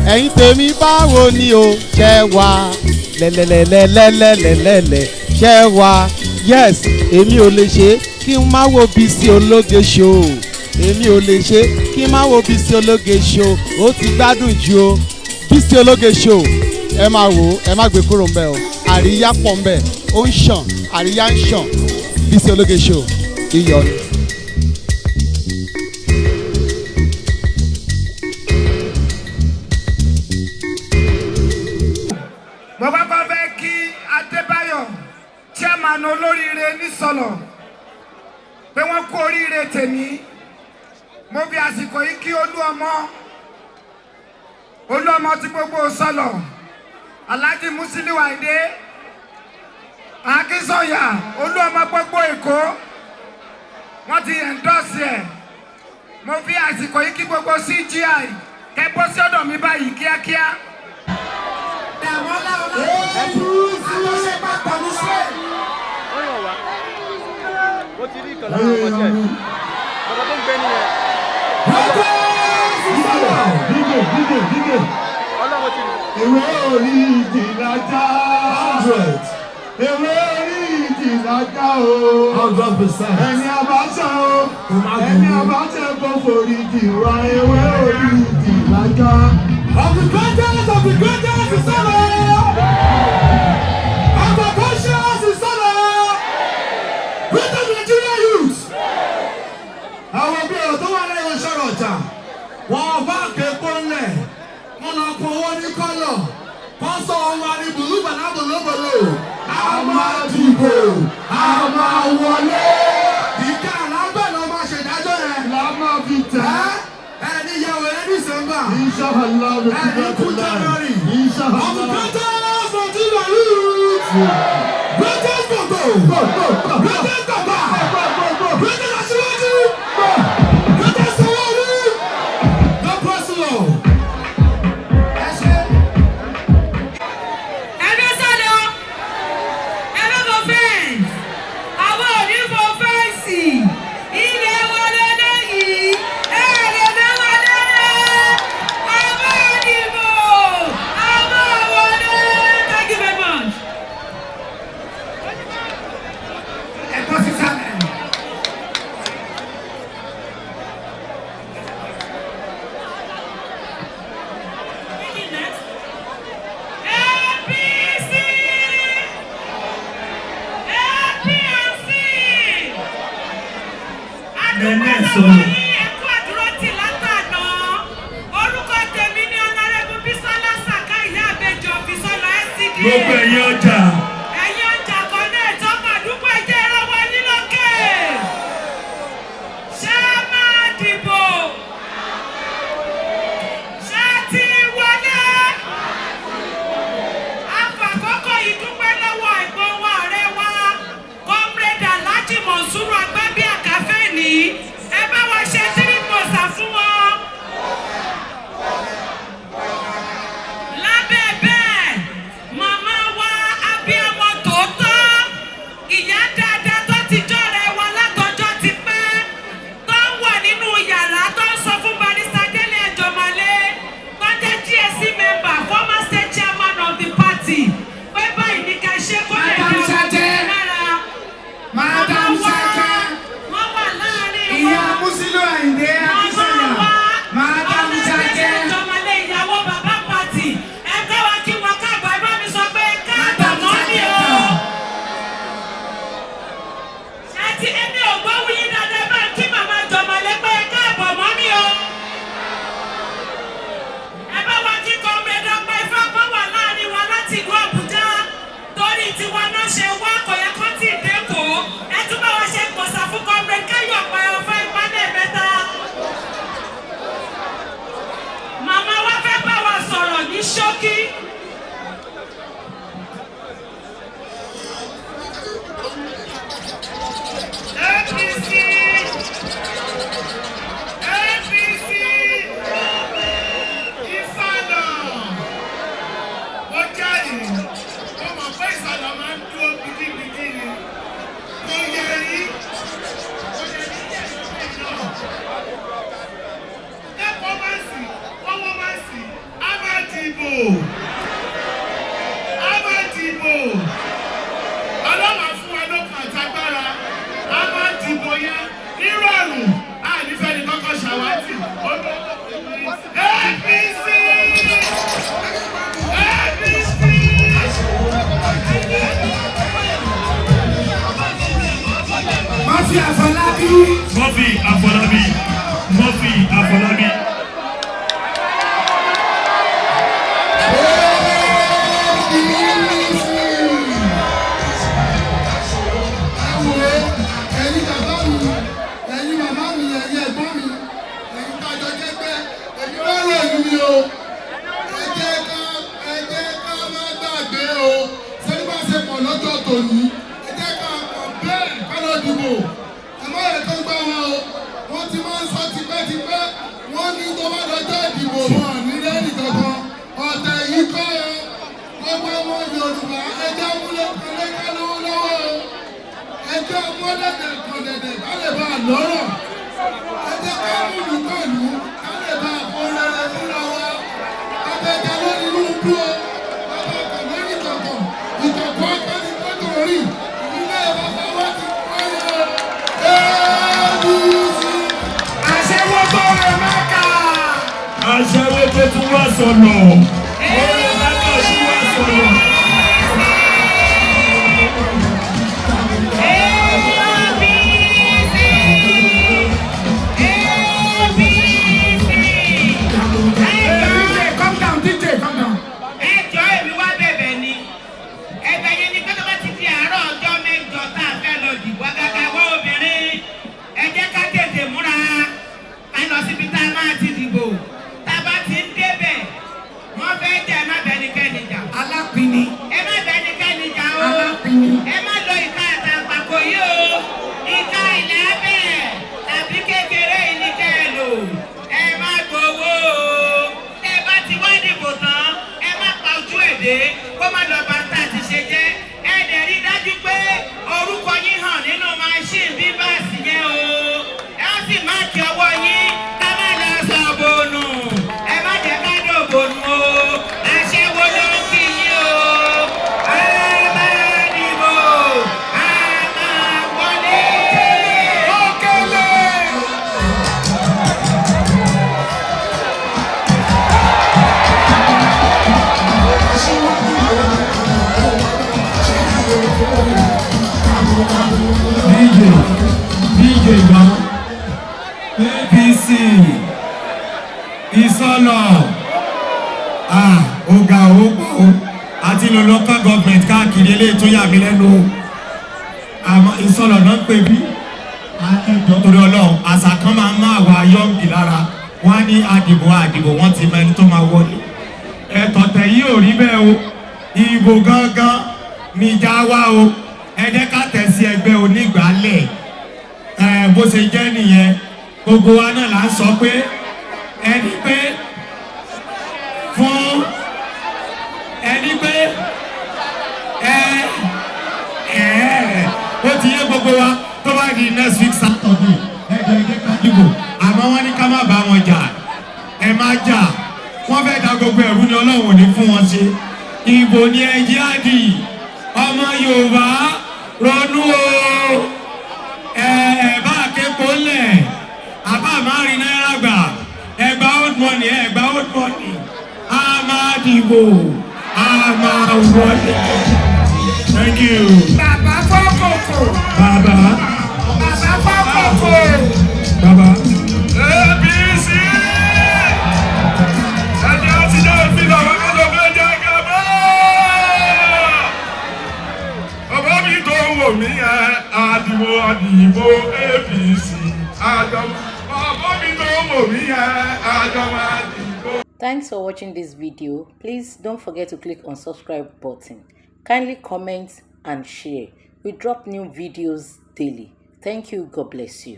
Ẹ̀yin tèmi, báwo ni o ṣe wà? Lẹ́lẹ́lẹ́lẹ́lẹ́lẹ́lẹ́ ṣe wà? Yes, èmi ò lè ṣe kí n má wo Bísí Ológe Show. Èmi ò lè ṣe kí n má wo Bísí Ológe Show. Ó ti gbádùn ju o. Bísí Ológe Show, ẹ máa wò ó, ẹ má gbé kúrò ńbẹ̀ o. Àríyá pọ̀ ńbẹ̀, ó ń ṣàn, àríyá ń ṣàn. Bísí Ológe Show, iyọ̀ ni. Mo kọ́kọ́ fẹ́ kí Adébáyọ̀, chairman olóríire nísọlọ̀, pé wọ́n kú oríire tèmi. Mo fi àsìkò yìí kí olú ọmọ, olú ọmọ tí gbogbo sọlọ̀, Alhaji Musiliu Ayinde Akínsọ̀yà, olú ọmọ gbogbo Èkó, wọ́n ti endorse ẹ̀. Mo fi àsìkò yìí kí gbogbo CGI kẹ́ bọ́ sí ọ̀dọ̀ mi báyìí kíákíá. Dàmọ́lá Ọlá àjọṣepapọ̀ ní ṣe. Ó ràn wá. Mo ti rí ìkan lára àwọn ọmọọṣẹ́ bàbá tó ń gbé nìyẹn. Dígè, dígè, dígè. Ọlọ́run ti rí. Ewé orí ìdì lájà. Ewé orí ìdì lájà o. 100%. Ẹni àbáṣẹ o. Ẹni àbáṣẹ kò forí jì wá, ewé orí ìdì lájà. Of the greatest of the greatest is Solo. Of the conscious is Solo. Greatest Nigerian youth. Àwọn bí ọ̀rọ̀ tó wà lẹ́yìn sọ̀rọ̀ ọjà. Wọ́n bá kéko ńlẹ̀. Wọ́n lọ kó owó ní kọ́lọ̀. Kọ́ sọ wa ní bùlú bàlá bòlóbòló. A máa dìbò. A máa wọlé. Ìka àlágbẹ̀ ló máa ṣèdájọ́ yẹn. La máa fi tẹ̀. Ẹni yẹ̀wò ẹ December. Inshallah. Ẹni kú January. Of the Inshallah. greatest Nigeria youth. Greatest gbogbo. Greatest bàbá. Greatest aṣíwájú. Greatest Sanwó-Olú. God bless you all. Ẹ ṣe. Ẹbí sọ̀dọ̀, ẹbí fò fence, àwọn òní fò fence. Ilé wa lélẹ́yìí, èrè náà lélẹ̀, àbá ìdìbò, àbá wọlé. Thank you very much. Ẹ bọ́ sísàlẹ̀. Speaking next. APC! APC! Adúpẹ́ lọ́wọ́ yín, ẹ kú àdúrótì látàná. Orúkọ tèmi ni Honourable Bísọ́lá Sàká, ìyá àbẹ̀jọ Bísọ́lá SCDA. Gbogbo ẹ̀yin ọjà. Ẹ̀yin ọjà kan náà tọ́mọ àdúgbò, ẹ̀jẹ̀ ìrọ̀wọ́ yín lókè. Ṣé máa dìbò? Ṣé ti wọlé? Afàkókò yìí dúpẹ́ lọ́wọ́ ẹ̀gbọ́n wa, ọ̀rẹ́ wa, Comrade Alhaji Monsuru Agbábíàká Fẹ́ni. Ẹ bá wa ṣe tírípọ̀sà fún wọn. Lábẹ́ bẹ́ẹ̀, màmá wa abiyamọ tòótọ́, ìyá dáadáa tó ti jọ́rẹ̀ wa látọjọ́ ti pẹ́, tó ń wà nínú yàrá tó ń sọ fún Barrister Délé Ẹjọ́mọlé, tó jẹ́ GSC member, former state chairman of the party, pé báyìí ní ká ṣe kó lè Madam dá Sajẹ. lára. Madam Sajẹ. Wọ́n wà láàrin Ìyá wa. Musiliu Ayinde Akínsọ̀yà. Madam Sajẹ. Ìjọmọlé ìyàwó bàbá party. Ẹ bá wa kí wọn káàbọ̀, ẹ bá mi sọ pé káàbọ̀ mọ́ mi o. Àti èmi ò gbọ́ wíyí dáadáa, bá ń kí màmá Jọmọlé pé káàbọ̀ mọ́ mi o. Ẹ bá wa kí Comrade Ọpẹ́ Ifápá wà láàrin wa láti ìlú Àbújá. Torí tiwa náà ṣe wá, kò yẹ kó tí ì dẹ́kọ̀ọ́. Ẹ tún bá wa ṣe gbọ̀sà fún Comrade Káyọ̀ Ọ̀pẹ́ Ọ̀fẹ́ Ìpálẹ̀ mẹ́ta. Màmá wa fẹ́ bá wa sọ̀rọ̀ ní ṣókí. APC. APC. Ìsàlọ̀. Mo jẹ́rìí. Mo mọ̀ pé ìsàlọ̀ máa ń dúró gidigidi ni. Kò yẹ rí. Kò yẹ rí jẹ́ ìlú náà. Lẹ́kọ̀ọ́ máa ń sìn, kọ́wọ́ máa ń sìn, á máa A máa dìbò. Ọlọ́run á fún wa lókun àtagbára. A máa dìbò yẹn nírọ̀rùn. Ànífẹ́ ni kọ́kọ́ ṣàwátì. APC! APC! Murphy Afọlábí. Murphy Afọlábí. Murphy Afọlábí. Ẹ̀yin bàbá mi, ẹ̀yin màmá mi, ẹ̀yin ẹ̀gbọ́n mi, ẹ̀yin tájọ jẹ́gbẹ́, ẹ̀yin lọ́rọ̀ ẹ̀yin ni o. Ẹ jẹ́ ká má gbàgbé o. Sẹ́ni bá ṣe pọ̀ lọ́jọ́ tòní, ẹ jẹ́ ká pọ̀ bẹ́ẹ̀ ká lọ dìbò. Ẹ má yẹ kó gbá wọn o. Wọ́n ti máa ń sọ tipẹ́tipẹ́. Wọ́n ní tó bá dọjọ́ ìdìbò wọn ní lẹ́yìn kankan. Ọ̀tẹ̀ yìí kọ́ o. Gbogbo ọmọ Yorùbá, ẹ jẹ́ múlẹ̀ kọ́lé ká lówó lọ́wọ́ o. Ẹjọ́ mọ́lẹ́dẹ̀ kọ̀dẹ̀dẹ̀ ká lè bá a lọ́rọ̀. Ẹ jẹ́ ká múlù pẹ̀lú ká lè bá a kó rere fúnra wa. Abẹ́jà lórí inú kú o. Bàbá kan lórí ìkọ̀kọ̀. Ìkọ̀kọ̀ akẹ́ni tó rí. Ilé bàbá wa ti kọ́ ẹ. APC. Aṣẹ́wó tó rẹ̀ mẹ́ka. Aṣẹ́wó tó tún wá sọ̀nà. Orí mẹ́ta tún wá sọ̀nà. APC! APC! DJ, calm down, DJ, calm down. Ẹ jọ̀ọ́, èmi wá bẹ̀bẹ̀ ni. Ẹ̀bẹ̀ yẹn ni pé tó bá ti di àárọ̀ ọjọ́ 8 tá a fẹ́ lọ dìbò, àgàgà wọ́n obìnrin, ẹ jẹ́ ká tètè múra ká lọ síbi tá a máa ti dìbò. Tá a bá ti ń débẹ̀, wọ́n fẹ́ jà, ẹ má bẹ ẹnikẹ́ni jà. Alápinni. Ẹ má bẹ ẹnikẹ́ni jà o. Alápinni. Ẹ má lo ìka àtàǹpàkò yìí o. Ìka ìlàbẹ̀ tàbí kékeré yìí ni kẹ́ ẹ lò. Ẹ má gbowó o. Tẹ́ ẹ bá ti wá dìbò tán, ẹ má pa ojú ẹ̀ dé kó má lọ bá tá a ti ṣe jẹ́. Ẹ dẹ̀ rí dájú pé orúkọ yín hàn nínú machine BVAS yẹn o. Ẹ ó sì máàkì ọwọ́ yín ká má lọ sọ bònú. Ẹ má jẹ́ ká dòbònú o. Aṣẹ́wó ló ń kí yín o. A máa dìbò, a máa wọlé. Òkèlè. DJ DJ gan. APC Ìsọlọ, ah, ọ̀gá ó pọ̀ o. Àti lọ local government káàkiri, eléyìí tó yà mí lẹ́nu o. Àmọ́ Ìsọlọ náà ń pè bí ẹjọ́ torí Ọlọ́run. Àṣà kan máa ń má àwa young lára. Wọ́n á ní àdìbò àdìbò, wọ́n ti mọ ẹni tó máa wọlé. Ẹ̀tọ̀tẹ̀ yìí ò rí bẹ́ẹ̀ o. Ìbò gangan níjà wá o. Ẹ jẹ́ ká tẹ̀ sí ẹgbẹ́ onígbàálẹ̀. Ẹ bó ṣe jẹ́ nìyẹn. Gbogbo wa náà là ń sọ pé ẹni pé fún ẹni pé ẹ ẹ ó ti yé gbogbo wa. Tó bá di next week Saturday, ẹ jẹ́ ẹ jẹ́ ká dìbò. Àmọ́ wọ́n ní ká má bá wọn jà. Ẹ má jà. Wọ́n fẹ́ da gbogbo ẹ̀rú ni. Ọlọ́run ò ní fún wọn ṣe. Ìbò ni ẹ jẹ́ àdì. Ọmọ Yorùbá, ronú o. Ẹ ẹ bá képo lẹ̀, àbá máa rí náírà gbà. Ẹ gba old money, ẹ gba old money. A máa dìbò, a máa wọlé. Thank you. Bàbá fọ́kòkò. Bàbá. Bàbá fọ́kòkò. Bàbá. APC! Ẹni àtijọ́ ìfilọ̀ wọn kọ́ ló fẹ́ jẹ́ gàbá. Bàbá mi tó ń wò mí ẹ, àdìbò àdìbò APC. Àjọ bàbá mi tó ń wò mí ẹ, àjọ àdìbò. Thanks for watching this video. Please don't forget to click on subscribe button. Kindly comment and share. We drop new videos daily. Thank you. God bless you.